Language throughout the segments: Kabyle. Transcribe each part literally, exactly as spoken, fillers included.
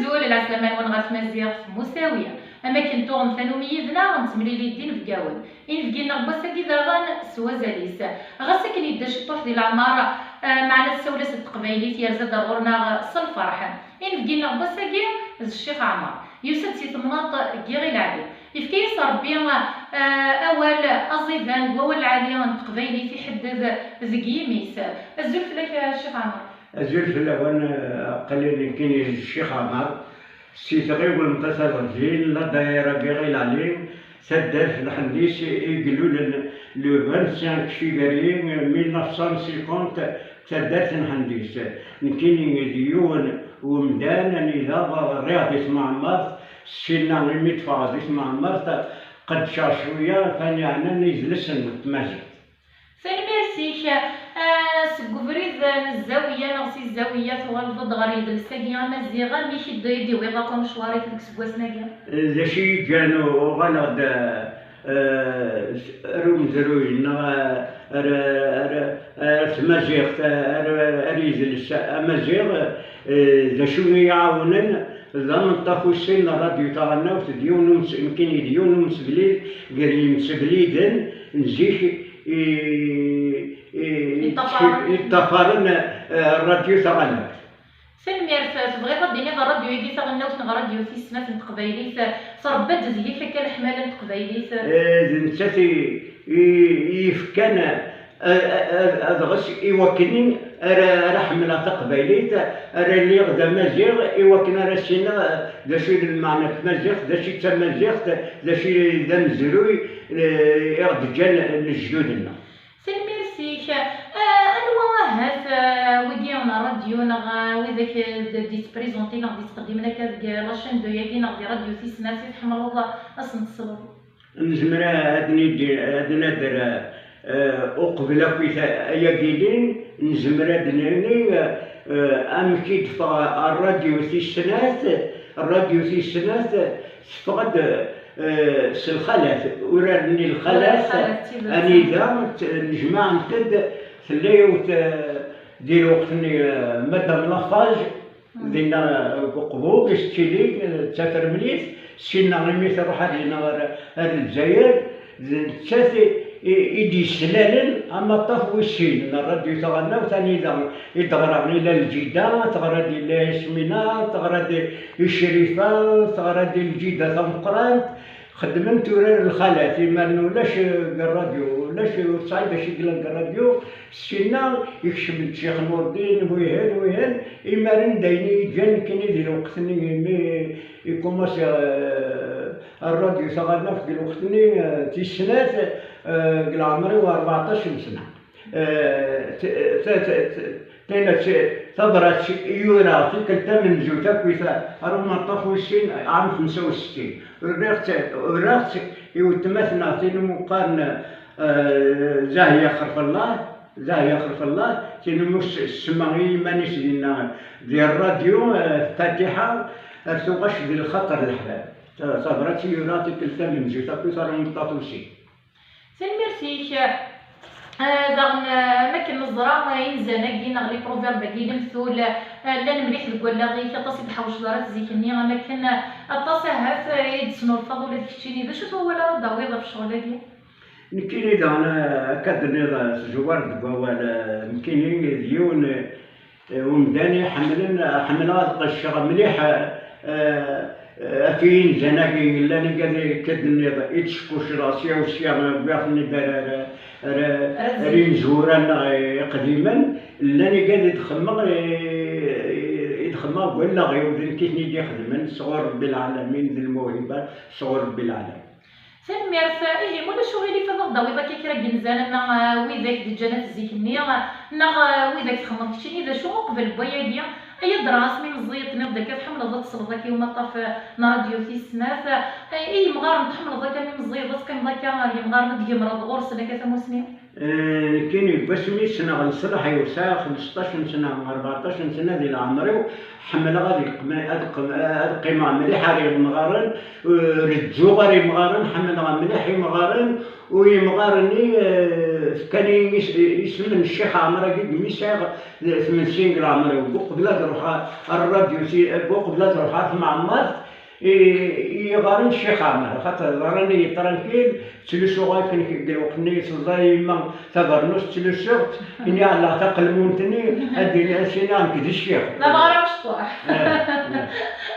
Azul, lɛeslama-nwen ɣer tmaziɣt Musawi. Am akken tuɣem tanumi yid-neɣ, nettemlili-d d inebgawen. Inebgi-nneɣ n wass-agi daɣen s wazal-is. Ɣas akken yedda ciṭuḥ di leɛmer, eh, meɛna tessawel-as-d teqbaylit, yerza-d ar ɣur-neɣ s lferḥ. Inebgi-nneɣ n wass-agi d Ccix Ɛmer. Yusa-d si temnaḍt n Yiɣil Ɛli. Yefka-yas Ṛebbi, eh, awal aẓidan deg wawal lɛali n teqbaylit iḥedded deg yimi-s. Azul fell-ak a Ccix Ɛmer. Azul fell-awen, eh, aql-i nekkini d Ccix Ɛmer, si tɣiwant At Rǧin, la daïra n Yiɣil Ɛli, taddart n Lḥendis, i ilulen le vingt-cinq février mille neuf cent cinquante, taddart n Lḥendis. Nekkini d yiwen umdan anida rriɣ di tmeɛmert, ssinna imi d-ffɣeɣ di tmeɛmert, qeddceɣ cwiya kan yeɛnan idles n tmaziɣt. Tanemmirt-ik. Ah, seg ubrid n Zawiya neɣ si Zawiya tuɣaleḍ-d ɣer yidles-agi amaziɣ, amek i d-, i d-iwiḍ akk amecwar-ik deg iseggasen-agi? D acu i yi-ǧǧan uɣaleɣ-d, eh, ar umezruy neɣ ar, ar, ar tmaziɣt, ar, ar yidles amaziɣ, eh, d acu i yi-iɛawnen? D ameṭṭaf wis sin n ṛṛadyu taɣelnawt, d yiwen umes-, nekkini d yiwen umsebrid gar yimsebliden n zik i, i, i, yeṭṭafaren, eh, ṛṛadyu taɣelnawt. Tanemmirt. Tebɣiḍ ad d-tiniḍ ṛṛadyu-agi taɣelnawt neɣ ṛṛadyu tis snat n teqbaylit, eh, tṛebba-d deg-k akka leḥmala n teqbaylit? Eh, d nettat i, i, i yefkan, eh, eh, eh, adɣes i wakken ara, ara ḥemmleɣ taqbaylit, ara lliɣ d amaziɣ, i wakken ara ssineɣ, eh, d acu i d lmeɛna n tmaziɣt, d acu i d tamaziɣt, d acu i d amezruy, eh, i ɣ-d-ǧǧan lejdud-nneɣ. Tanemmirt-ik. Eh, anwa ahat, eh, wigi n ṛṛadyu neɣ, eh, widak, eh, d-, d-yettprizuntin neɣ d-yettqeddimen akka deg la chaîne deux-agi neɣ di ṛṛadyu tis snat i tḥemmleḍ ad sen-tesleḍ? Nezmer ad nid-, ad nader, eh, uqbel akk i ta-, ayagi din, nezmer ad nini, eh, amek i d-teffeɣ ṛṛadyu tis snat, ṛṛadyu tis snat teffeɣ-d, eh, s lxalat, urar-nni lxalat, lxalat, tidet. Anida t-, nejmaɛent-d, tella yiwet, eh, di lweqt-nni, eh, Madame Lafage, dinna, eh, deg Uqbu, i tettili, eh, d tafremlit, sinna imi truḥ ar dinna ar, ar Lezzayer, d nettat i, i, i d-yeslalen amaṭṭaf wis sin n ṛṛadyu taɣelnawt, anida i d-ɣra ila Lǧida, teɣra-d ila Yasmina, teɣra-d i Crifa, teɣra-d i Lǧida tameqqrant, xeddment urar lxalat, imaren ulac, eh, deg ṛṛadyu, ulac, ur tesɛi d acu i yellan deg ṛṛadyu, sinna ikcem-d Ccix Nurdin, wihin, wihin, imaren d ayen i yi-ǧǧan nekkini di lweqt-nni, imi ikumas, eh, ṛṛadyu taɣelnawt deg lweqt-nni, eh, tis snat, eh, deg leɛmer-iw ṛebɛṭac n sna. Eh, t-, t-, t-, t-, tina t-, tabrat i yura tikkelt tamenzut akkit ar umaṭṭaf wis sin, ɛam xemsa u settin. Uriɣ-tt, uriɣ-tt i weltma-tneɣ tin umi qqaren, eh, Zahya Xerfallah, Zahya Xerfallah, tin umi s-, semma i yiman-is dinna di ṛṛadyu, eh, Fatiḥa, ar tuɣac di lxaṭer leḥbab. Ta-, tabrat i yura tikkelt tamenzut akkit ar umaṭṭaf wis sin. Tanemmirt-ik. Ah, daɣen, ah, am akken neẓra, ah, inzan-agi neɣ les proverbes-agi, lemtul, ah, llan mliḥ deg wallaɣ-ik, aṭas i d-tḥewceḍ ar at zik-nni, am akken, ah, aṭas ahat, ah, i d-tesnulfaḍ ula d keččini. D acu-t wawal ara d-tawiḍ ɣef ccɣel-agi? Nekkini daɣen, ah, akka d-tenniḍ, ah, tezwar deg wawal, ah, nekkini d yiwen, ah, Eh, umdan iḥemmlen, eh, ḥemmleɣ ad qecceɣ mliḥ, eh, eh, ɣef yinzan-agi yellan, akka d, akka d-tenniḍ, i d-skucreɣ sya u sya, wwiɣ-ten-id ar, ar, ar, ar imezwura-nneɣ iqdimen, llan akka d i d-xemmeɣ, eh, i d-xemmeɣ deg wallaɣ-iw, d nekk i ten-id-ixedmen, sɣur Rebbi lɛalamin, d lmuhiba sɣur Rebbi lɛalamin. Tanemmirt. Ihi, ma ulac uɣilif, ad aɣ-d-tawiḍ akka kra n yinzan ama, ah, widak d-ǧǧan at zik-nni, ah, neɣ, ah, widak txedmeḍ keččini, d acu uqbel n wayagi? Ay adra, asmi meẓẓiyeḍ tenniḍ-d akka tḥemmleḍ ad tesleḍ akka i umaṭṭaf, ah, n ṛṛadyu tis snat, ah, i yimɣaren tḥemmleḍ akka mi meẓẓiyeḍ ad teqqimeḍ akka ar yimɣaren ad d-tgemreḍ ɣur-sen akka tamusni? Eh, nekkini, deg wasmi ssneɣ leṣlaḥ-iw, sɛiɣ xmesṭac n sna, ṛebɛṭac n sna di leɛmer-iw, ḥemmleɣ ad yeqqim-, ad qqim-, ad qqimeɣ mliḥ ar yimɣaren, eh, reǧǧuɣ ar yimɣaren, ḥemmleɣ mliḥ imɣaren, U yimɣaren-nni, eh, fkan-iyi is-, isem n Ccix Ɛmer-agi, deg mi sɛiɣ tmensin deg leɛmer-iw, uqbel ad ruḥeɣ ar, ar ṛṛadyu, si, uqbel ad ruḥeɣ ar tmeɛmart, i, i yiɣaren n Ccix Ɛmer, xaṭer ẓran-iyi trankil, ttlusuɣ akken deg lweqt-nni teẓẓa yemma tabernust, ttlusuɣ-tt, ini ɛelleɣ taqelmunt-nni, ad d-iniɣ, ad s-iniɣ nekk d ccix. D amɣar amecṭuḥ. Eh, eh.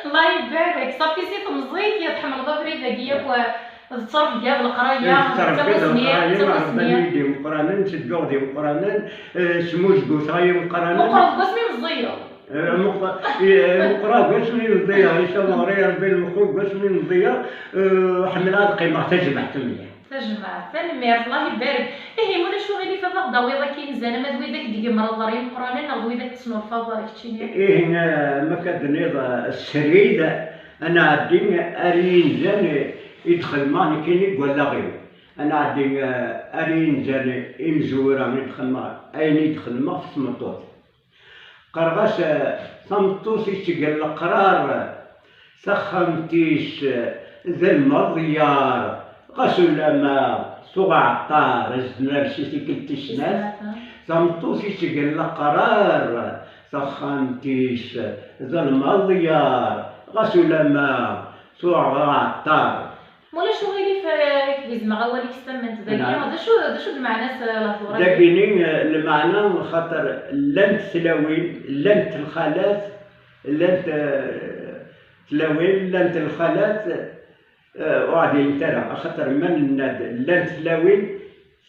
Allah ibarek. Ṣafi si temẓi-k, tḥemmleḍ abrid-agi yakk, eh, d ttrebga d leqraya, d ttrebga d leqraya, d ttawasni. Rebban-iyi-d imeqqranen, ttedduɣ d imeqqranen, eh, smuzguteɣ i imeqqranen. Meqqreḍ deg wasmi meẓẓiyeḍ? Eh, meqqra-, eh, meqqreɣ deg wasmi meẓẓiyeɣ, i tameɣri, Rebbi lmeqqru deg wasmi meẓẓiyeɣ, eh, ḥemmleɣ ad qqimeɣ tajmaɛt mliḥ. Tajmaɛt, tanemmirt, Allah ibarek. Ihi, ma ulac uɣilif ad aɣ-d-tawiḍ akka inzan ama d widak d-tgemreḍ ɣer yimeqqranen neɣ d widak tesnulfaḍ keččini? Ihi, eh, ma akka d-tenniḍ, eh, srid, ad nɛeddi ar yinzan i d-xedmeɣ nekkini deg wallaɣ-iw. Ad nɛeddi, eh, ar yinzan imezwura i d-xedmeɣ, ayen i d-xedmeɣ f tmeṭṭut. Qqareɣ-as, eh, tameṭṭut ittgen leqrar, taxxamt-is, eh, d lmeḍyar, ɣas ulama tuɣ aɛeṭṭar, ad s-d-nales i tikkelt tis snat. Tameṭṭut ittgen leqrar, taxxamt-is d lmeḍyar, ɣas ulama tuɣ aɛeṭṭar. Ma ulac uɣilif, eh, ad k-gezmeɣ awal-ik s tamemt dagi. Naam. D acu, d acu d lmeɛna-s, eh, lehdur-agi? Dagini, eh, lmeɛna, xaṭer llant tlawin, llant lxalat, llant, eh, tlawin, llant lxalat, eh, ur ɛdilent ara, axaṭer ma nenna-d llant tlawin,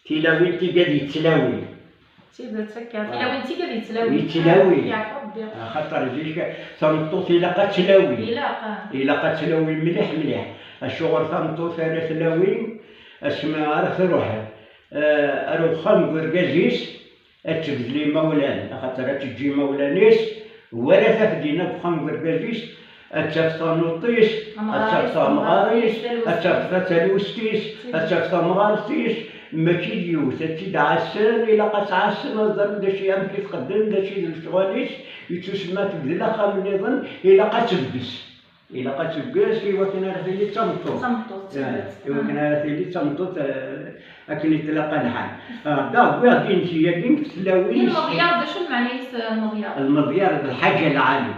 tilawin tigad yettlawin. D tidet akka. Ah. Tilawin d tigad yettlawin. Yettlawin. Ah, yeɛfu Rebbi. Axaṭer zik tameṭṭut ilaq ad tlawi. Ilaq, ah. Ilaq ad tlawi mliḥ, mliḥ. Acuɣer tameṭṭut ara tlawi? Asmi ara truḥ, eh, ar uxxam n urgaz-is, ad tebdel imawlan, axaṭer ad teǧǧ imawlan-is, wala taf dinna deg uxxam n urgaz-is, ad taf tanuṭ-is, ad taf tamɣar-is, ad taf talwest-is, ad taf tamɣart-is, mačči d yiwet, ad tt-id-ɛassen, ilaq ad tt-ɛassen, ad ẓren d acu, amek i txeddem, d acu i d lecɣal-is, yettusemma tebdel axxam nniḍen, ilaq ad tebges. Ilaq ad tebges i wakken ara tili d tameṭṭut. D tameṭṭut, d tidet. I wakken ara tili d tameṭṭut, eh, akken i tlaq lḥal. Ah, da, wwiɣ-d inzi-agi f tlawin. Lmeḍyar, d acu lmeɛna-is, eh, lmeḍyar? Lmeḍyar d lḥaǧa lɛali.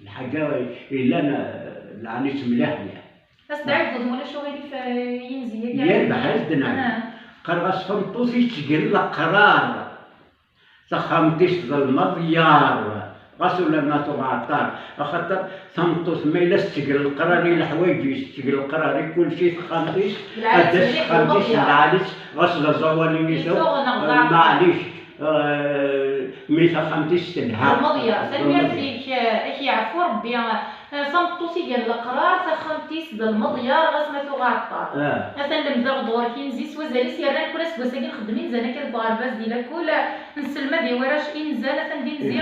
Lḥaǧa yellan, eh, lɛali-tt mliḥ, mliḥ. Ad s-d-ɛiwdeḍ, ma ulac uɣilif, eh, i yinzi-agi? Yerbeḥ, ad s-d-nɛiwed. Ah. Qqareɣ-as tameṭṭut yettgen leqrar. Taxxamt-is d lmeḍyar, ɣas ulamma tuɣ aɛeṭṭar, axaṭer tameṭṭut ma yella tetteg leqrar i leḥwayeǧ-is, tetteg leqrar i kulci, texxamt-is, ad d-tas texxamt-is n lɛali-tt, ɣas d aẓawali i tuɣ, maɛlic, eh, mi taxxamt-is telha. D lmeḍyar, tanemmirt-ik, eh, ad k-yeɛfu Rebbi. Eh, tameṭṭut igan leqrar, taxxamt-is d lmeḍyar, ɣas ma tuɣ aɛeṭṭar. Ah. Atan lemdeɣ-d ɣur-k inzi s wazal-is, yerna nekkni aseggas-agi nxeddem inzan akka deg uɣerbaz di lakul, nesselmad i warrac inzan, atan d inzi,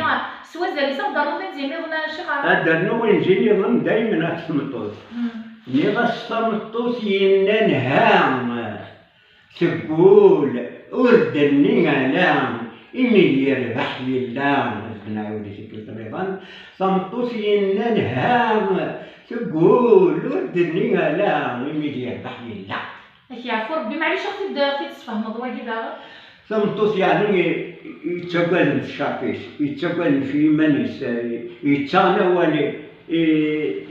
s wazal-is. Ad d-ternuḍ inzi nniḍen, a Ccix Ɛmer? Ad d-rnuɣ inzi nniḍen, daymen ɣef tmeṭṭut. Mm. Nniɣ-as tameṭṭut yennan ha, teggul, ur d-tenni ala, imi d-yerbeḥ yella, ad nɛiwed i tikkelt nniḍen, tameṭṭut yennan ha, teggul, ur d-tenni ala, imi d-yerbeḥ yella. Ad k-yeɛfu Rebbi, maɛlic ad ɣ-t-id-, ad ɣ-t-id-tesfehmeḍ wagi daɣen? Tameṭṭut yeɛni yettagad ccerf-is, yettagad f yiman-is, yettaɣen awal i,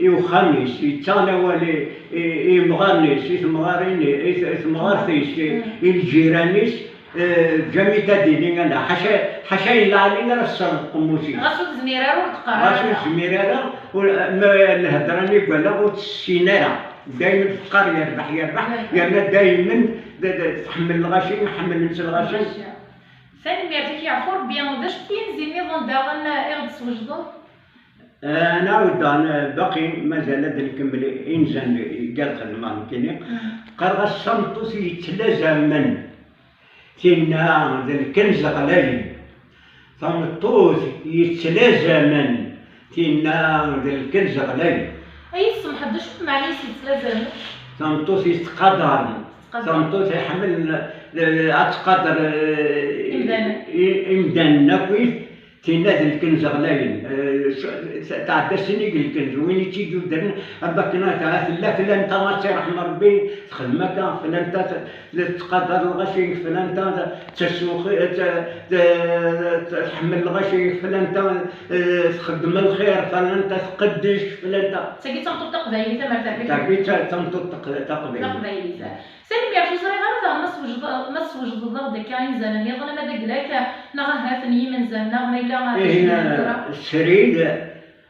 i uxxam-is, yettaɣen awal i, i, i yemɣaren-is, i temɣarin, i, i temɣart-is, i, i lǧiran-is, eh, ǧǧam-it ad d-ini ala, ḥaca, ḥaca ayen lɛali ara tesserreḍ qemmuc-is. Ɣas ur tezmir ara, ur d-qqar ara. Ɣas ur tezmir ara, ur, ma lhedra-nni deg wallaɣ ur tt-tessin ara. Daymen teqqar yerbeḥ, yerbeḥ, yerna daymen d, d, tḥemmel lɣaci, ḥemmlen-tt lɣaci. Tanemmirt-ik, yeɛfu Rebbi. D acu n yinzi nniḍen daɣen i ɣ-d-teswejdeḍ? Ad nɛawed daɣen, baqi mazal ad nkemmel inzan i d-xedmeɣ nekkini. Mm. Qqareɣ-as tameṭṭut yettlazamen, tinna d lkenz ɣlayen. Tameṭṭut yettlazamen, tinna d lkenz ɣlayen. Ay, tsemḥeḍ, d acu n lmeɛna-s yettlazamen? Tameṭṭut yettqadaren. Tettqadar. Tameṭṭut iḥemmel, eh, ad tqader, eh, imdanen. I, imdanen akkit. Tinna d lkenz ɣlayen. Eh, s- s- tɛedda sin i lkenz, win i tt-id-yuddren, am wakken ad tella flanta, ad tt-iṛḥem Ṛebbi, texdem akka, flanta t- tettqadar lɣaci, flanta t- tettasuxi-, t- t- t- tḥemmel lɣaci, flanta, eh, txeddem lxir, flanta tqeddec, flanta. Tagi d tameṭṭut taqbaylit, a Mer Terbiḥ. Tagi d ta- tameṭṭut taq- taqbaylit. Taqbaylit. Tanemmirt, ur ẓriɣ ara daɣen ma swejdeḍ-, ma swejdeḍ-aɣ-d akka inzan nniḍen ama d aglak, neɣ ahat n yimenzanen-a, ma yella d acu i d-nura. Srid,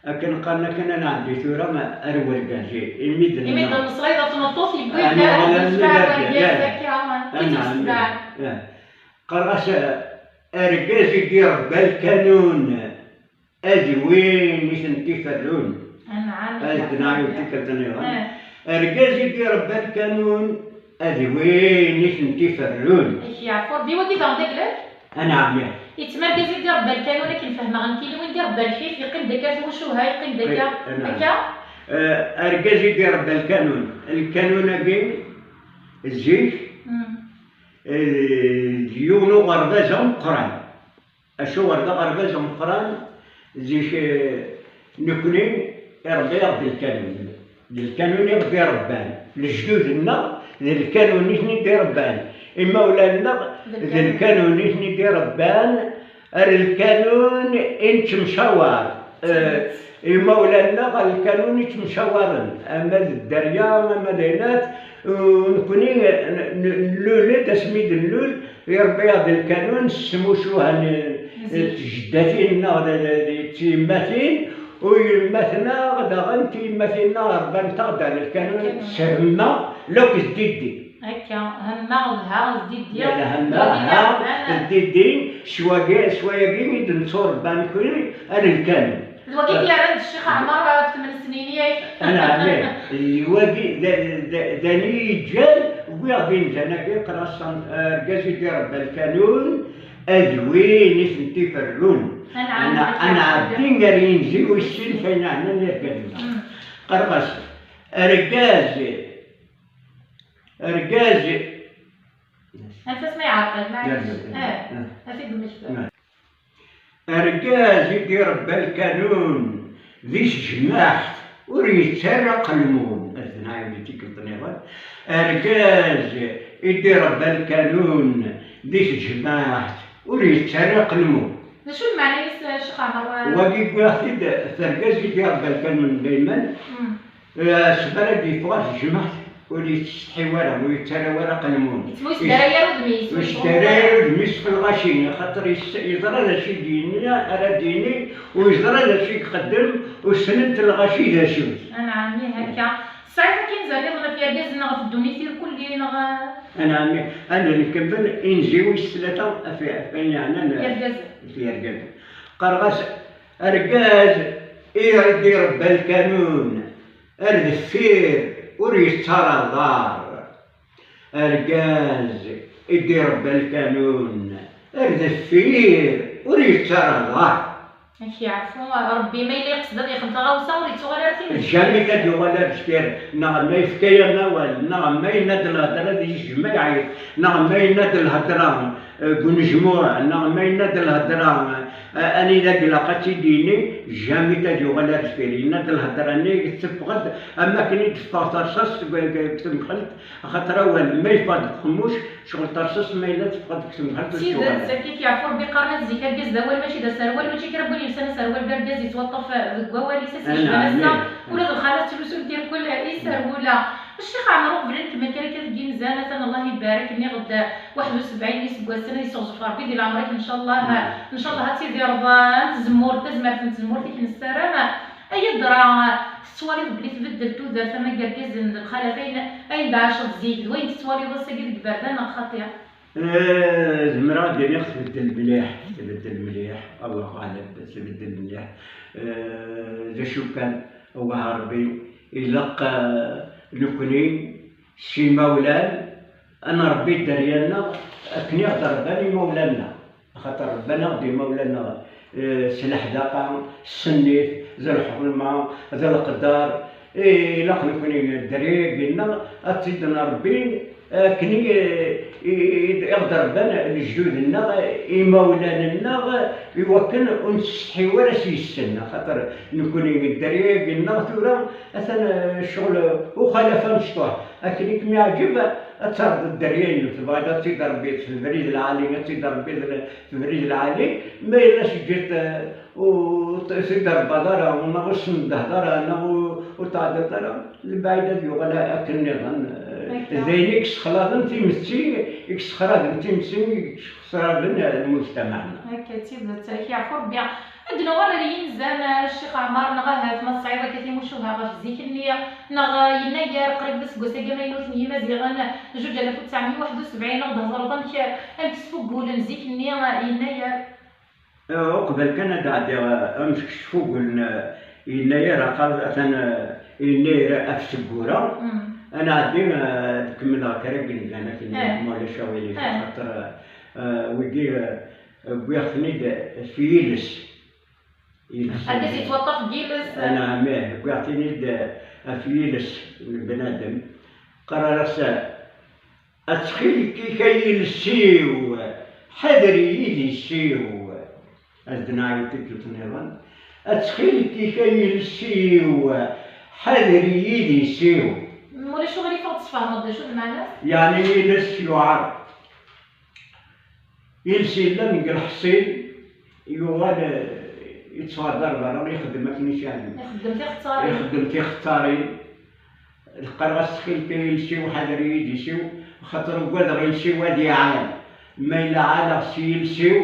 akken qqaren akken, ad nɛeddi tura ar wergaz, imi d imi d nneɣ. Nneṣrayed ɣef tmeṭṭut yewwi-d ad yejmeɛ wergaz akka, i tt-issebɛen. Qqareɣ-as, argaz i d-irebba lkanun, ad win i tent-iferrun. Anɛam. Ad d-neɛyud tikkelt nniḍen. Argaz i d-irebba lkanun, ad win i tent-iferrun. Ak yeɛfu Rebbi, wagi daɣen d aglak? Anɛam. Yettma argaz i d-irebba lkanun, akken fehmeɣ nekkini, win d-irebba lḥif, yeqqim-d akka ar tmucuha, yeqqim-d akka, akka? Eh, argaz i d-irebba lkanun. Lkanun-agi, zik, eh, d yiwen uɣerbaz ameqqran. Acuɣer d aɣerbaz ameqqran, zik, eh, nekni irebba-yaɣ-d lkanun. D lkanun i ɣ-d-irebban. Lejdud-nneɣ d lkanun i ten-id-irebban. Imawlan-nneɣ d lkanun i ten-id-irebban. Ar lkanun i nettemcawaṛ. Eh, imawlan-nneɣ ar lkanun i ttemcawaren. Ama d dderya, ama d aynat, u nekni n- n- nlul-d asmi d-nlul, irebba-yaɣ-d lkanun s tmucuha n tjeddatin-nneɣ d d- d- d tyemmatin, u yemmat-nneɣ daɣen tyemmatin-nneɣ rebbant-aɣ-d ar lkanun s hemma, lakk d diddi. Akka, hemma, lha, d diddi. Lha, hemma, lha, d diddi, s wagi, s wayagi i d-netturebba nekni ar lkanun. D wagi i k-yerran d Ccix Ɛmer ɣef tmen snin, yak? Anɛam, d wagi, d d- d ani yeǧǧan, wwiɣ-d inzan-agi, qqareɣ-as, argaz i d-irebba lkanun, ad win i tent-iferrun. Anɛam, ad nɛeddi ar yinzi wis sin, ayen ɛnan irgazen-nneɣ. Qqareɣ-as, argaz, argaz. Anef-as ma iɛreq-ak, maɛlic. Ah, ad t-id-mmektiɣ. Argaz i d-irebba lkanun di tejmaɛt, ur yettarra aqelmun. Ad nɛiwed i tikkelt nniḍen. Argaz i d-irebba lkanun di tejmaɛt, ur yettarra aqelmun. D acu lmeɛna-is, Ccix Ɛmer? Wagi wwiɣ-t-id, d argaz i d-irebba lkanun dayman. Eh, asmi ara d-yeffeɣ ar tejmaɛt, ur yettsetḥi wara, ur yettarra wara aqelmun. Ur yesdaray ara udem-is, ur yesdaray ara udem-is f lɣaci, axaṭer yes- yeẓra d acu i d-yenna, ara d-yini, u yeẓra d acu i ixeddem, u ssnent lɣaci d acu-t. Anɛam, ih, akka. Tesɛiḍ akk inzan nniḍen ɣef yergazen neɣ ɣef ddunit irkelli, neɣ? Anɛam, ad nkemmel inzi wis tlata ɣef, ɣef ayen yeɛnan yergazen. Ɣef yergazen. Qqareɣ-as, argaz i d-irebba lkanun, ar deffir ur yettara aḍar. Argaz i d-irebba lkanun, ar deffir ur yettara aḍar. Ak yeɛfu Rebbi, ma yella yeqsed ad yexdem taɣawsa, ur yettuɣal ara tin. Jamais ad yuɣal ar deffir, neɣ ma yefka-yam awal, neɣ ma yenna-d lhedra di tejmaɛit, neɣ ma yenna-d lhedra, eh, deg unejmuɛ, neɣ ma yenna-d lhedra, eh, anida ilaq ad tt-id-yini, jamais ad yuɣal ar deffir. Yenna-d lhedra-nni, teffeɣ-d am wakken i d-teffeɣ terṣaṣt deg, deg, deg temxelt, axaṭer awal ma yeffeɣ-d deg uqemmuc, ccɣel terṣaṣt, ma yella teffeɣ-d deg temxelt ur tuɣal. D tidet, akka i k-yeɛfu Rebbi, qqaren-as zik argaz d awal, mačči d aserwal, mačči kra n win yelsan aserwal d argaz yettwaṭṭef deg wawal-is, ad s-yecban ass-a, ula d lxalat ttlusunt irkel iserwula. Ccix Ɛmer, uqbel ad nkemmel kra akka deg yinzan, atan Allah ibarek, nniɣ-d waḥed u sebɛin n yiseggasen, ad yesseɣzef Rebbi di leɛmer-ik, ncallah, ncallah ad tidireḍ, eh, n tzemmurt, tazmert n tzemmurt i k-nessaram. Ay adra, tettwaliḍ belli tbeddel tudert ama deg yergazen d lxalat, ayen, ayen d-ɛaceḍ zik, d wayen tettwaliḍ ass-agi deg iberdan neɣ xaṭi? Eh, zemreɣ ad d-iniɣ tbeddel mliḥ, tbeddel mliḥ, Allahu aɛlam, tbeddel mliḥ. Eh, d acu kan, awah Rebbi, ilaq, eh, nekni s imawlan, ad nṛebbi dderya-nneɣ akken i ɣ-d-ṛebban imawlan-nneɣ. Axaṭer ṛebban-aɣ-d imawlan-nneɣ, eh, s leḥdaqa, s nnif, d lḥurma, d leqder. Eh, ilaq nekni dderya-agi-nneɣ ad tt-id-nṛebbi, Akken i, i, i, i ɣ-d-rebban lejdud-nneɣ, imawlan-nneɣ, i wakken ur nettsetḥi ara s yes-sen, axaṭer nekkni dderya-agi-nneɣ tura atan, eh, ccɣel uxalaf amecṭuḥ. Akken i kem-iɛǧeb ad terreḍ dderya-inu, tebɣiḍ ad tt-id-rebbiḍ f lebrid lɛali, ad tt-id-rebbiḍ f lebrid lɛali, ma yella teǧǧiḍ, eh, ur t-, ur t-id-rebbaḍ ara, neɣ ur s-neddehḍ ara, neɣ ur, ur tɛeddaḍ ara, lebɛid ad yuɣal akken nniḍen. Akka. D ayen i yessexlaḍen timetti, i yessexraben timetti, i yessexraben lmujtamaɛ-nneɣ. Akka, d tidet, ad k-yeɛfu Rebbi. Ad d-nuɣal ar yinzan, a Ccix Ɛmar, neɣ ahat ma tesɛiḍ akka timucuha ɣef zik-nni, neɣ Yennayer, qrib d aseggas-agi amaynut n Yimaziɣen, zuǧ alaf u tesɛemya u waḥed u sebɛin, ad d-thedreḍ amek, amek sfuggulen zik-nni Yennayer? Eh, uqbel kan ad d-ɛeddiɣ, eh, amek sfugulen, eh, Yennayer, aqal atan, eh, Yennayer af Seggura. Mm. Ad nɛeddi, eh, ad kemmleɣ kra n yinzan akken, eh, ma ulac aɣilif, eh, axaṭer, eh, eh, wigi, eh, wwiɣ-ten-id f yiles. Yiles. Anda yettwaṭṭaf deg yiles? Anɛam, ih, wwiɣ-ten-id, eh, af yiles n bnadem. Qqareɣ-as, eh, Ttxil-k a yiles-iw, ḥader-iyi idis-iw. Ad d-nɛiwed tikkelt nniḍen. Ttxil-k a yiles-iw, ḥader-iyi idis-iw. Ma ulac aɣilif ad ɣ-d-tesfehmeḍ d acu d lmeɛna-s? Yeɛni iles yuɛer. Iles yellan deg lḥeṣṣil, yuɣal, eh, yettwaḍar berra, ixeddem akken i s-yeɛǧeb. Ixeddem tixettarin. Ixeddem tixettarin. Qqareɣ-as ttxil-k a yiles-iw, ḥader-iyi idis-iw, axaṭer ugadeɣ iles-iw ad iɛal. Ma yella ɛaleɣ s yiles-iw,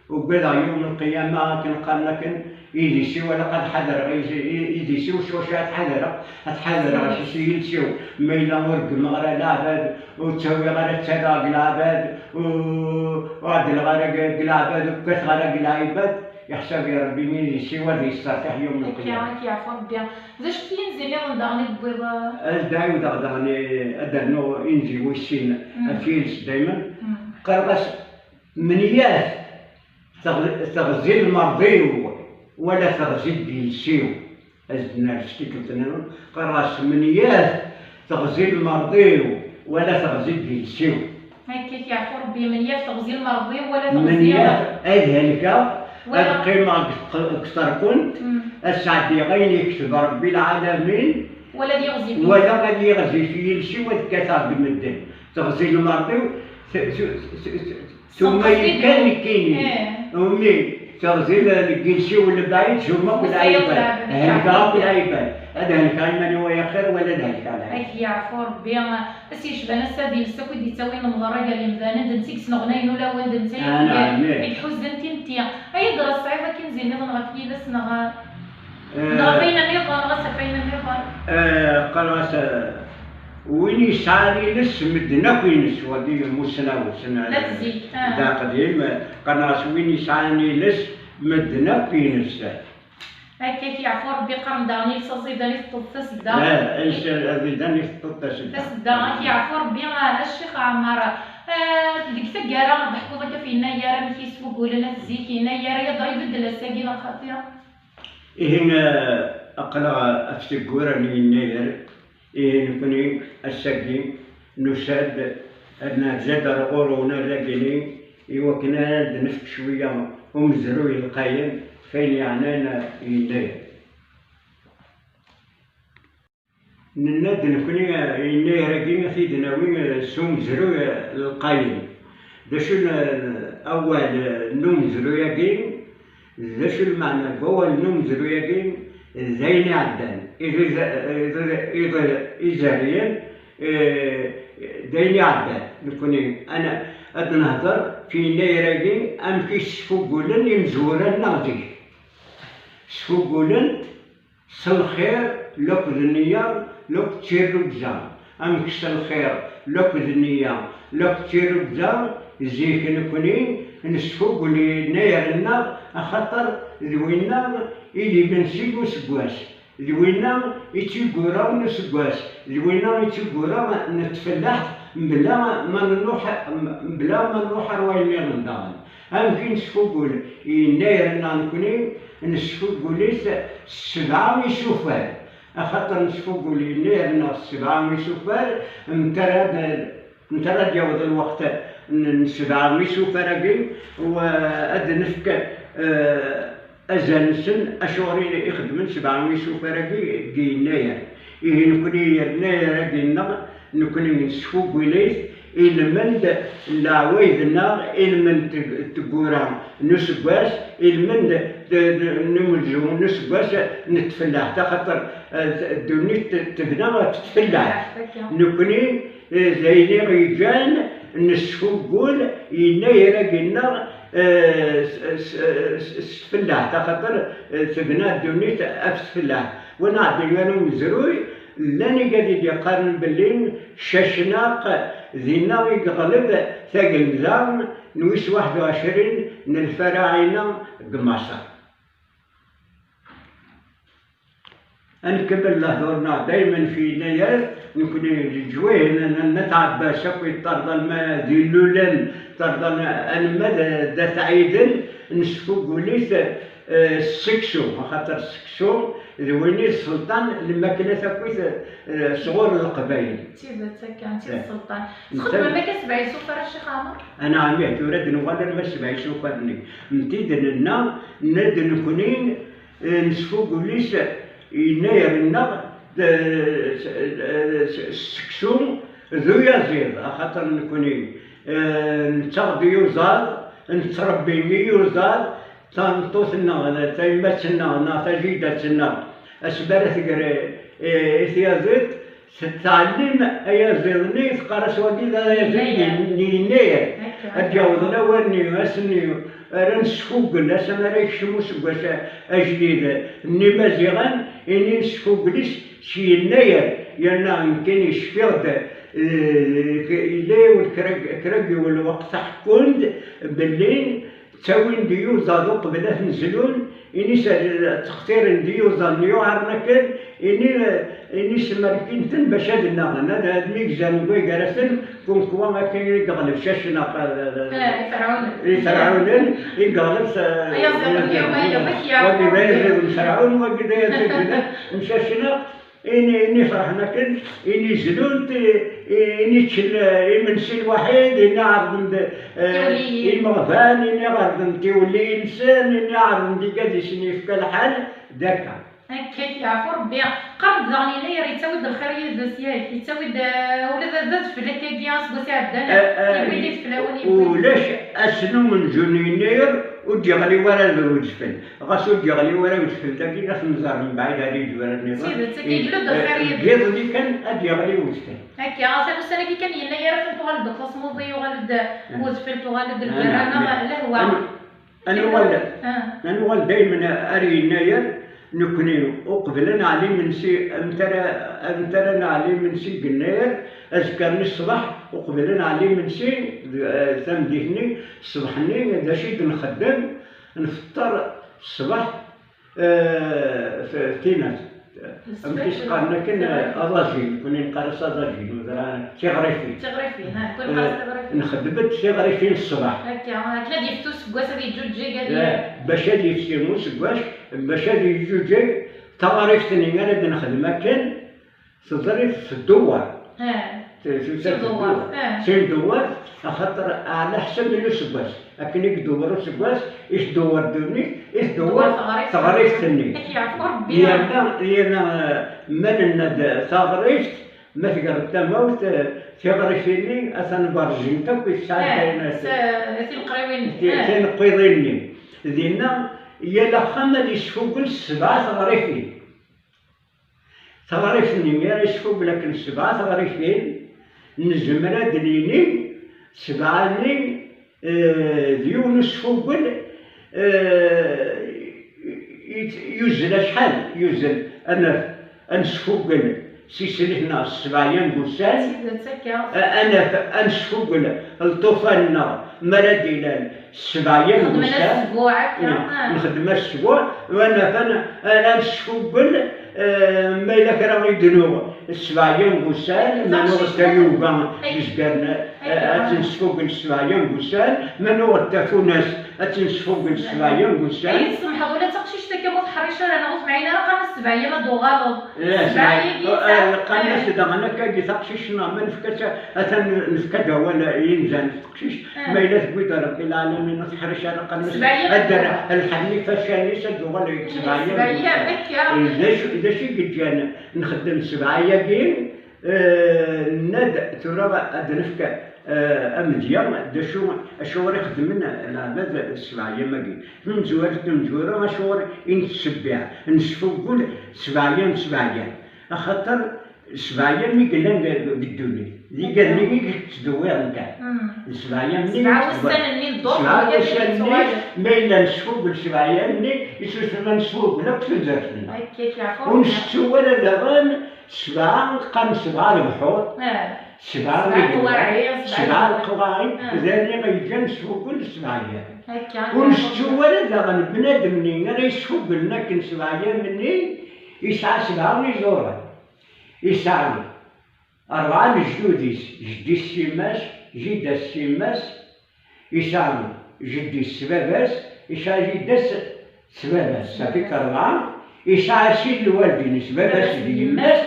ugadeɣ yawm lqiyama, akken qqaren akken, idis-iw, ilaq ad ḥadreɣ i-, i-, idis-iw, s wacu ad ḥadreɣ? Ad ḥadreɣ s, s yiles-iw. Ma yella ur ggmeɣ ara leɛbad, ur ttawiɣ ara ttadeɣ deg leɛbad, ur, ur ɛeddleɣ ara deg, deg leɛbad, ur kkateɣ ara deg lɛibad, yeḥsab Rebbi idis-iw ad yessertiḥ yawm lqiyama. Akka, ad k-yeɛfu Rebbi. D acu n yinzi nniḍen daɣen i d-tewwiḍ? Ad d-ɛiwdeɣ daɣen, eh, ad d-rnuɣ inzi wis sin, mm, af yiles daymen. Mm. Qqareɣ-as, menyaf teɣ-, teɣzi lmerḍ-iw, wala teɣzi deg yiles-iw. Ad d-nerr s tikkelt nniḍen, qqareɣ-as, menyaf teɣzi lmerḍ-iw, wala teɣzi deg yiles-iw. Akka, ad k-yeɛfu Rebbi, menyaf teɣzi lmerḍ-iw, wala teɣzi. Menyaf ad helkeɣ, wala ad qqimeɣ deg tq-, deg terkunt, mm, ad sɛeddiɣ ayen yekteb Rebbi lɛalamin, wala ad yiɣzi fell-i. Wala ad yiɣzi f yiles-iw, ad kkateɣ deg medden. Teɣzi lmerḍ-iw, t-, t-, t-, t-, tumma-yi kan nekkini. Eh. Umi teɣzi deg yiles-iw lebɛid, tumma akk lɛibad. Helkeɣ akk lɛibad. Ad helkeɣ iman-iw ay axir, wala ad helkeɣ lɛibad. Ad k-yeɛfu Rebbi. Ass yecban ass-a d iles akk i d-ittawin lemḍerra gar yemdanen, d netta i yesneɣnayen ulawen, d netta i, ah, i iḥuzzen timetti. Ay adra tesɛiḍ akken zi nniḍen ɣef yiles neɣ, eh, neɣ ɣef ayen nniḍen, ɣas ɣef ayen nniḍen? Eh, qqareɣ-as, eh, win yesɛan iles, medden akk ines, wagi mussnaw, s-, la tzik, ah, d aqdim, eh, qqaren-as win yesɛan iles, medden akk ines. Akka, ad k-yeɛfu Rebbi, qqaren daɣen iles aẓidan i teṭṭeḍ tasedda. Eh, iles aẓidan i teṭṭeḍ tasedda. Tasedda, ad k-yeɛfu Rebbi, a Ccix Ɛmar. Eh, deg taggara, ad d-teḥkuḍ akka ɣef Yennayer, amek i sfugulen at zik Yennayer, aya dɣa ibeddel ass-agi neɣ xaṭi? Ihi, eh, aql-aɣ ɣef teggura n Yennayer. Ihi nekni ass-agi nusa-d ad nerza-d ar ɣur-wen arrag-nni i wakken ad d-nefk cwiya umezruy lqayen f ayen yeɛnan Yennayer. Nenna-d nekni, eh, Yennayer-agi ad t-id-nawi, eh, s umezruy, eh, lqayen. D acu n, eh, awal, eh, n umezruy-agi? D acu lmeɛna n wawal n umezruy-agi? D ayen iɛeddan. Iḍ-, iḍ-, iḍ-, izerriyen, eh, d ayen iɛeddan. Nekni, ana, ad nehder f Yennayer-agi, amek i sfugulen imezwura-nneɣ zik. Sfugulen-t s lxir, lakked nniya, lakked tirrugza. Amek s lxir, lakked nniya, lakked tirrugza, zik nekni nesfugul Yennayer-nneɣ, axaṭer d winna i d imensi n useggas, d winna i d tiggura n useggas, d winna i d tiggura n tfellaḥt, mebla ma nruḥ, mebla ma nruḥ ar wayen nniḍen daɣen. Amek i nesfugul Yennayer-nneɣ nekni? Nesfugul-it s sebɛa isufar. Axaṭer nesfugul Yennayer-nneɣ s sebɛa isufar, mtarad, Netta ara d-yaweḍ lweqt n, n sebɛa isufar-agi, u, eh, ad d-nefk, eh, azal-nsen, acuɣer i, i xedmen sebɛa isufar-agi deg yennayer. Ihi nekni yennayer-agi-nneɣ, nekni nesfugul-it, ilmend n leɛwayed-nneɣ, ilmend n teg-, teggura n useggas, ilmend d, d, n umenzu n useggas n tfellaḥt, axaṭer, eh, ddunit tebna ɣef tfellaḥt. Nekni, eh, d ayen i ɣ-yeǧǧan nesfugul yennayer-agi-nneɣ, eh, s, s, s, s tfellaḥt, axaṭer, eh, tebna ddunit ɣef tfellaḥt. Wa nɛeddi ɣer umezruy, llan igad i d-yeqqaren belli Cacnaq, dinna i yeɣleb tagelda n wis waḥed u ɛecrin n lfaraɛina deg Maṣer. Ad nkemmel lehdur-nneɣ daymen fi yennayer, nekni leǧwayeh n, n, n At Ɛebbas akk yeṭṭerḍen ma d Ilulen, ṭṭerḍen alma d, d At Ɛiden, nesfugul-it, eh, s seksu, axaṭer seksu d win i d sselṭan n lmakla takk-it, eh, sɣur Leqbayel. D tidet akka, d tidet sselṭan. Txedmem akka sebɛa isufar a Ccix Ɛmer? Anɛam, ih, tura ad d-nuɣal arma sebɛa isufar-nni. Nti d nenna, nna d nekni, eh, nesfugul-it yennayer-nneɣ d, s, s, seksu d uyaziḍ, axaṭer nekni, eh, nettaɣ-d iyuzaḍ, nettrebbi iyuzaḍ, tameṭṭut-nneɣ, tayemmat-nneɣ, neɣ tajidat-nneɣ, asmi ara tger, eh, i tyaziḍt, tettɛellim ayaziḍ-nni, teqqar-as wagi d ayaziḍ n yennayer. Ad d-yaweḍ lawan-nni, ass-nni, ara nesfugel, ass-a ara yekcem useggas a-, ajdid n Imaziɣen, ini nesfugel-it s yennayer, yerna nekkini cfiɣ-d, eh, yella yiwen kra, kra n yiwen lweqt ḥekkun-d belli ttawin-d iyuzaḍ uqbel ad ten-zlun, ini s-, ttextiren-d iyuzaḍ n yuɛren akken, ini, ini smerkin-ten bac ad nnaɣen, ad, ad mi gzan wway gar-asen, kunekwa akken i yeɣleb Cacnaq, eh, eh, eh, Iferɛunen. Iferɛunen, i yeɣleb s-, ayaziḍ-nni, wagi d ayaziḍ n Ferɛun, wagi d ayaziḍ n, n Cacnaq. Ini, ini ferḥen akken, ini zlun-t, i-, ini ččen, eh, imensi lwaḥid, ini ɛerḍen-d, eh, tiwelliyin. Imeɣban, ini ɛerḍen tiwelliyin-nsen, ini ɛerḍen-d igad i sen-yefka lḥal, d akka. Akka, yeɛfu Rebbi. Qqaren-d daɣen yennayer yettawi-d lxir yid-s, yak, yettawi-d, eh, ula d, d adfel akkagi aseggas iɛeddan, eh, eh, yewwi-d adfel-awen, yewwi-d. Ulac ass n umenzu n yennayer ur d-yeɣli wara d udfel. Ɣas ur d-yeɣli wara udfel dagi, ad t-nẓer mebɛid ar idurar nniḍen. D tidet, akka, yegla-d lxir yid-s. Deg yiḍ-nni kan ad d-yeɣli udfel. Akka, ɣas ussan-agi kan yennayer, akken tuɣal-d aṭas muḍi, yuɣal-d udfel, tuɣal-d lgerra, neɣ lehwa. Ad nuɣal, ah, ad nuɣal daymen ar yennayer, nekni uqbel ad neɛli imensi, amek ara, amek ara neɛli imensi deg yennayer, azekka-nni ṣṣbeḥ, uqbel ad neɛli imensi, d, eh, tameddit-nni, ṣṣbeḥ-nni, d acu i d-nxeddem? Nfeṭṭer ṣṣbeḥ, eh, f-, tinat. Amek i s-qqaren akken, eh, aḍajin, nekni neqqar-as aḍajin, neẓra tiɣrifin. Tiɣrifin, ha, nekni neqqar-as tiɣrifin. Nxeddem-d tiɣrifin ṣṣbeḥ. Akka, akken ad yeftu useggas ad yeǧǧuǧǧeg, ad, eh, bac ad yefti useggas, bac ad yeǧǧuǧǧeg, taɣrift-nni ara d-nexdem akken, teḍri tdewwer. Eh. T-, t-, tdewwer. Tdewwer. Eh. Tdewwer, axaṭer ɛla ḥsab n useggas. Akken i idewwer useggas, i tdewwer ddunit, i tdewwer teɣrift-nni. Ad k-yeɛfu Rebbi. Yerna, yerna, eh, ma nenna-d taɣrift, ma tegreḍ tamawt, eh, tiɣrifin-nni, atan berjent akk i tesɛa, eh, kainat. S-, tineqqiḍin-nni. Ti-, eh, tineqqiḍin-nni. Dinna, yal axxam ad yesfugel s sebɛa teɣrifin. Taɣrift-nni mi ara yesfugel akken sebɛa teɣrifin, nezmer ad d-nini sebɛa-nni, eh, d yiwen usfugel, eh, yet-, yuzzel acḥal? Yuzzel, ad naf, ad nesfugel si slit neɣ s sebɛa n wussan. D tidet akka. A-, ad naf, ad nesfugel lṭufan-nneɣ mi ara d-ilal sebɛa n wussan. Nxeddem-as asbuɛ akka, ah. Nxeddem-as asbuɛ, wa naf, ad n-, ad nesfugel, eh, ma yella kra i d-nuɣ sebɛa n wussan, ma nuɣ tayuga yezgaren, eh, ad tt-nesfugel sebɛa n wussan, ma nuɣ tafunast ad tt-nesfugel sebɛa n wussan. Ay, tsemḥeḍ, ula d taqcict akka ma ur teḥric ara neɣ ur temɛin ara, qqaren-as Sebɛa-yam ad d-tuɣaleḍ. Sebɛa-yagi, eh, qqaren-as daɣen akka, taqcict-nneɣ ma nefka-tt, atan nefka-d awal i inzan, teqcict, ma yella tewwi-d Rebbi lɛalamin ur teḥric ara, qqaren-as ad d-rreḥ lḥenni facan-is ad d-uɣal deg sebɛa-yam. D acu, d acu i yeǧǧan nxeddem sebɛa-yagi? Eh, nenna-d tura ad nefk, eh, amedya, d acu, acuɣer i xeddmen leɛbad ssebɛa-yam-agi. Tamezwarut, tamezwarut, acuɣer i nettcebbiɛ, nesfugul ssebɛa-yam, ssebɛa-yam? Axaṭer ssebɛa-yam i yellan deg, deg ddunit, d igenni i yettdewwiren kan. D ssebɛa-yam-nni i yettdewwiren. Sebɛa wussan-nni, ma yella nesfugel ssebɛa-yam-nni, isusem ad nesfugel akk tudert-nneɣ. Ur nsettu ara daɣen Sebɛa, qqaren sebɛa lebḥur, sebɛa igenwan, sebɛa leqwaɛi, d ayen i ɣ-yeǧǧan nesfugel ssebɛa-yam. Ur nsettu ara daɣen bnadem-nni ara yesfuglen akken ssebɛa-yam-nni, yesɛa sebɛa iẓuran. Yesɛa rebɛa lejdud-is, jeddi-s s yemma-s, jida-s s yemma-s, Yesɛa jeddi-s s baba-s, yesɛa jida-s s baba-s, ça fait que rebɛa, yesɛa sin lwaldin-is, baba-s d yemma-s,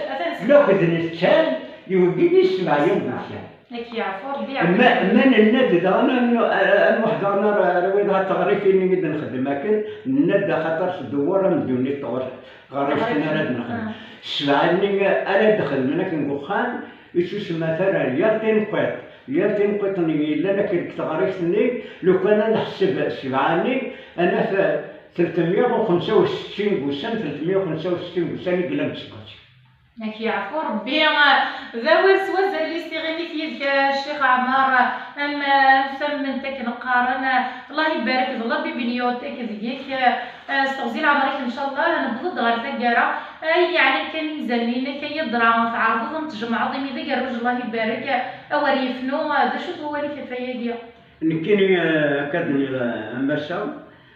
lakked nettan, iweggi-d ssebɛa-yam wussan. Ma, ma nenna-d daɣen, ad nu-, ad nruḥ daɣen ar, ar wid ɣer teɣrifin i d-nxeddem akken, nenna-d axaṭer tdewwer am ddunit tɣur-, ɣer wacḥal ara d-nexdem. Ssebɛa-nni ara d-xedmen akken deg uxxam, isusem atan yal tinqiḍt, yal tinqiḍt-nni yellan akken deg teɣrift-nni, lukan ad neḥseb ssebɛa-nni, ad naf tlettmya u xemsa u settin n wussan, tlettmya u xemsa u settin n wussan i yellan deg useggas. Ad k-yeɛfu Rebbi, d awal s wazal-is, tiɣimit yid-k a Ccix Ɛmer, am, am tamment akken qqaren, Allah ibarek d la bibliothèque deg-k, eh, s teɣzi leɛmer-ik ncallah, newweḍ-d ɣer taggara, eh, ayen yeɛnan kan inzan-nni-inek, ay adra tɛerḍeḍ ad ten-tjemɛeḍ, imi d agerruj Allah ibarek, awer yefnu, eh, d acu-t wawal-ik ɣef wayagi? Nekkini, eh, akka d-nniɣ, eh, a Massa,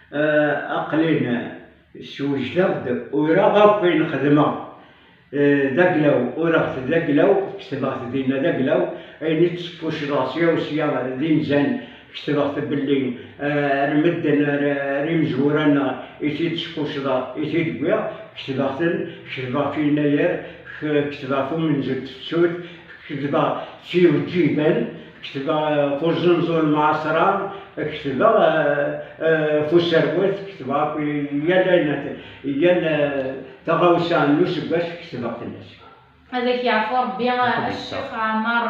eh, aql-in, eh, swejdeɣ-d, uraɣ akk ayen xedmeɣ. Eh, d aglaw, uraɣ-t d aglaw, ketbeɣ-t dinna d aglaw, ayen i d-spucḍeɣ sya u sya d inzan, ketbeɣ-t belli, eh, ar medden, ar, ar imezwura-nneɣ i t-id-spucḍeɣ, i t-id-wwiɣ, ketbeɣ-ten, ketbeɣ f Yennayer, k-, ketbeɣ f umenzu n tefsut, Ketbeɣ s yiweǧǧiben, ketbeɣ, eh, f uẓenẓu n lmeɛṣera, ketbeɣ, eh, eh, f userwet, ketbeɣ akk yal ayen, yal, eh, taɣawsa n useggas ketbeɣ fell-as. Ad ak-yeɛfu Rebbi, a Ccix Ɛmar.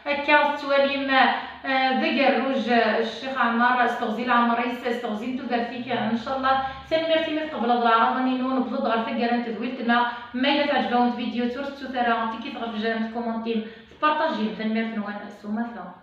Akka tettwalim, eh, d agerruj, eh, Ccix Ɛmar, s teɣzi n leɛmer-is, s teɣzi n tudert-ik, ncallah. Tanemmirt imi tqebleḍ leɛraḍa-nni-inu, newweḍ-d ɣer taggara n tedwilt-nneɣ. Ma yella teɛǧeb-awen tvidyut, ur tettut ara tikit ɣef jjam tkumuntim. Tpartajim, tanemmirt-nwen s umata.